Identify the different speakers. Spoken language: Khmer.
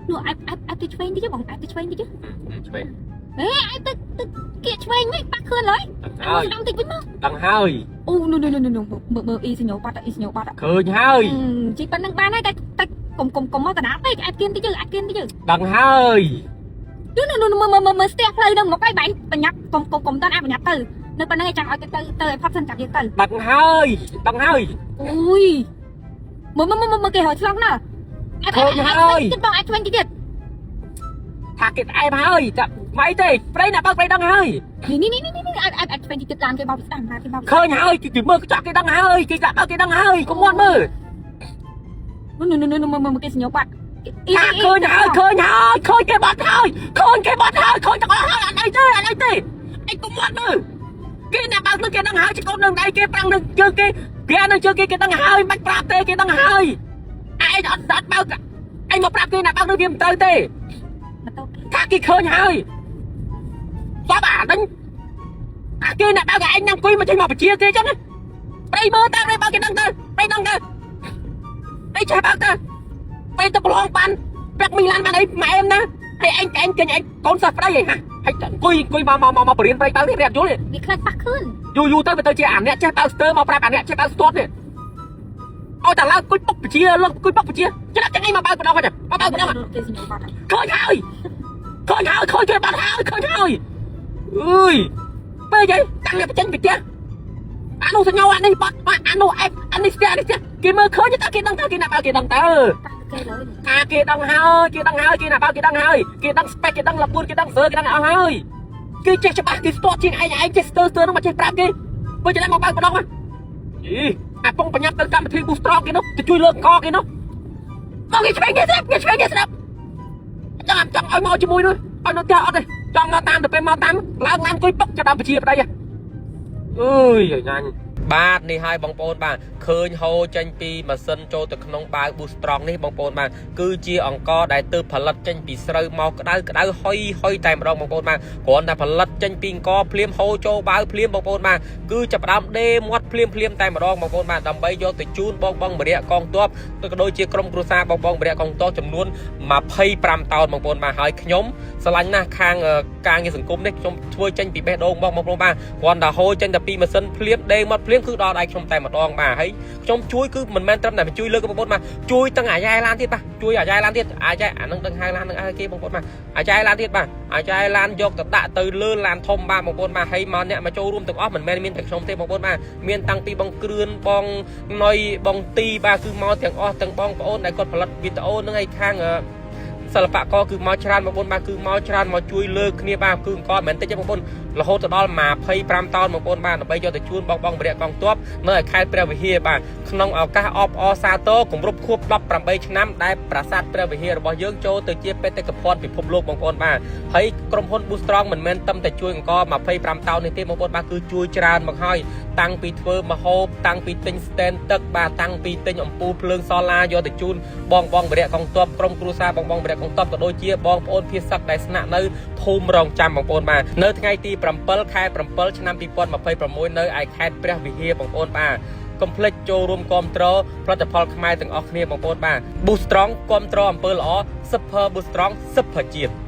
Speaker 1: នោះអែបអែបអែបទៅឆ្វេងតិចបងអែបទៅឆ្វេងតិច
Speaker 2: ឆ្វេង
Speaker 1: ហេអែបទៅទៅគៀកឆ្វេងវិញប៉ះខឿនឡើយ
Speaker 2: ដឹងហើយ
Speaker 1: ស្ដាំតិចវិញមក
Speaker 2: ដឹងហើយ
Speaker 1: អូនោះនោះនោះនោះមើលមើលអ៊ីសញ្ញោបាត់អ៊ីសញ្ញោបាត់
Speaker 2: ឃើញហើយ
Speaker 1: ជីប៉ុណ្្នឹងបានហើយតែតែកុំកុំកុំមកកណ្ដាលពេកអែបគៀនតិចអែបគៀនតិច
Speaker 2: ដឹងហើយ
Speaker 1: នោះនោះនោះមើលមើលមើលស្ទះផ្លូវនឹងមកហើយបែងបញ្ញាប់កុំកុំកុំតាន់អាបញ្ញាប់ទៅនៅប៉ុណ្្នឹងឯងចាំឲ្យទៅទៅទៅឲ្យផុតសិនចាំយើងទៅ
Speaker 2: ដឹងហើយដឹងហើយ
Speaker 1: អូយមើលមើលមើលមើលគេរកឆ្លងណាអែបទៀតបងអែបឆ្វេងតិចទៀត
Speaker 2: ថាគេអែបហើយតែមិនទេប្រៃណាបើកប្រៃដឹងហើយ
Speaker 1: នេះនេះនេះនេះអែបអែបអែបឆ្វេងតិចទៀតឡានគេបោកស្ដាំឡានគេបោក
Speaker 2: ឃើញហើយគេមើលកញ្ចក់គេដឹងហើយគេដាក់បើកគេដឹងហើយកុំមាត់មើល
Speaker 1: នោះនោះនោះមើលមើលគេសញ្ញោបាត់
Speaker 2: ថាឃើញហើយឃើញហើយឃើញគេបាត់ហើយឃើញគេបាត់ហើយឃើញទាំងអស់ហើយអត់អីទេអត់អីទេអីកុំមាត់មើលគេអ្នកបើកនឹងគេដឹងហើយជាកូននឹងដៃគេប្រាំងនឹងជើងគេគេនឹងជើងគេគេដឹងហើយមិនប្រាប់ទេគេដឹងហើយឯងអត់អត់បើកឯងមកប្រាប់គេអ្នកបើកនឹងវាមិនត្រូវទេ
Speaker 1: ម៉ូតូគេ
Speaker 2: ថាគេឃើញហើយស្បអាដេញអាគេអ្នកបើកឯងញ៉ាំអង្គុយមកចេញមកបជាគេចឹងណាប្រៃមើលតើប្រៃបើកគេដឹងទៅប្រៃដឹងទៅប្រៃចេះបើកទៅប្រៃទៅប្រឡងបានពាក់មីឡានបានអីម៉ែអមណាហើយឯងឯងគេឯងកូនសិស្សប្តីឯងហាហើយអង្គុយអង្គុយមកមកមកបរៀនប្រៃបើកនេះប្រៃអត់យល់ទេ
Speaker 1: វាខ្លាចប៉ះខឿន
Speaker 2: យូរយូរទៅវាទៅជាអាអ្នកចេះបើកស្ទើមកប្រាប់អាអ្នកចេះបើកស្ទាត់នេះឲ្យតែឡើងអង្គុយពុកបជាឡើងអង្គុយពុកបជាច្រាក់ចឹងឯងមកបើកម្ដងហ្នឹងមកបើកម្ដង
Speaker 1: គេសញ្ញោបាត់
Speaker 2: ឃើញហើយឃើញហើយឃើញគេបាត់ហើយឃើញហើយអើយពេលយីតាំងអ្នកបញ្ចេញពីផ្ទះអានោះសញ្ញោអានេះបាត់អានោះអែបអានេះស្ទះអានេះស្ទះគេមើលឃើញតើគេដឹងតើគេណាបើគេដឹងតើ
Speaker 1: ប៉ះគេលើ
Speaker 2: អាគេដឹងហើយគេដឹងហើយគេណាបើគេដឹងហើយគេដឹងស្ពេកគេដឹងលពួនគេដឹងសើគេដឹងអស់ហើយគេចេះច្បាស់គេស្ទាត់ជាងឯងឯងចេះស្ទើស្ទើនោះមកចេះប្រាប់គេបើចេះមកបើកម្ដងមកយីអាពងបញ្ញាប់ទៅកម្មវិធី Boost Strong គេនោះទៅជួយលើកកគេនោះមកគេឆ្វេងគេស្រាប់គេឆ្វេងគេស្រាប់ ចង់ចង់ឲ្យមកជាមួយនោះឲ្យនៅផ្ទះអត់ទេចង់មកតាមទៅពេលមកតាមឡើងឡានអង្គុយពុកចាប់ដើមពជាប្តីអើយញ៉ាញ់បាទនេះហើយបងប្អូនបាទឃើញហូរចេញពីម៉ាស៊ីនចូលទៅក្នុងបាវ Boost Strong នេះបងប្អូនបាទគឺជាអង្ករដែលទើបផលិតចេញពីស្រូវមកក្តៅក្តៅហុយហុយតែម្ដងបងប្អូនបាទគ្រាន់តែផលិតចេញពីអង្ករភ្លាមហូរចូលបាវភ្លាមបងប្អូនបាទគឺចាប់ផ្ដើមដេមាត់ភ្លាមភ្លាមតែម្ដងបងប្អូនបាទដើម្បីយកទៅជូនបងបងមរៈកងទ័ពក៏ដូចជាក្រុមគ្រួសារបងបងមរៈកងទ័ពចំនួន25តោនបងប្អូនបាទហើយខ្ញុំស្រឡាញ់ណាស់ខាងការងារសង្គមនេះខ្ញុំធ្វើចេញពីបេះដូងបងបងប្អូនបាទគ្រាន់តែហូរចេញតែពីម៉ាស៊ីនភ្លាមដេមាត់ភ្លាមគឺដល់ដៃខ្ញុំតែម្ដងបាទហើយខ្ញុំជួយគឺមិនមែនត្រឹមតែជួយលើកបងប្អូនបាទជួយទាំងអាយ៉ែឡានទៀតបាទជួយអាយ៉ែឡានទៀតអាយ៉ែអានឹងដឹងហៅឡាននឹងហៅគេបងប្អូនបាទអាយ៉ែឡានទៀតបាទអាយ៉ែឡានយកទៅដាក់ទៅលើឡានធំបាទបងប្អូនបាទហើយមកអ្នកមកចូលរួមទាំងអស់មិនមែនមានតែខ្ញុំទេបងប្អូនបាទមានតាំងពីបងគ្រឿនបងណុយបងទីបាទគឺមកទាំងអស់ទាំងបងប្អូនដែលគាត់ផលិតវីដេអូនឹងឯខាងសិល្បករគឺមកច្រើនបងប្អូនបាទគឺមកច្រើនមកជួយលើកគ្នាបាទគឺអង្គមិនមែនតិចទេបងប្អូនរហូតទៅដល់25តោនបងប្អូនបាទដើម្បីយកទៅជូនបងបងបរិយកងទ័ពនៅឯខេត្តព្រះវិហារបាទក្នុងឱកាសអបអរសាទរគម្រប់ខួប18ឆ្នាំដែលប្រាសាទព្រះវិហាររបស់យើងចូលទៅជាបេតិកភណ្ឌពិភពលោកបងប្អូនបាទហើយក្រុមហ៊ុន Boost Strong មិនមែនត្រឹមតែជួយអង្គ25តោននេះទេបងប្អូនបាទគឺជួយច្រើនមកហើយតាំងពីធ្វើម្ហូបតាំងពីទិញ stand ទឹកបាទតាំងពីទិញអំពូលភ្លើងសូឡាយកទៅជូនបងបងបរិយកងទ័ពក្រុមគ្រួសារបងបងបរិយកងទ័ពក៏ដូចជាបងប្អូនភៀសសឹកដែលស្នាក់នៅភូមិរងចាំបងប្អូនបាទនៅថ្ងៃទី7ខែ7ឆ្នាំ2026នៅឯខេត្តព្រះវិហារបងប្អូនបាទកុំភ្លេចចូលរួមគាំទ្រផលិតផលខ្មែរទាំងអស់គ្នាបងប្អូនបាទ Boost Strong គាំទ្រអំពើល្អ Super Boost Strong Super ជាតិ។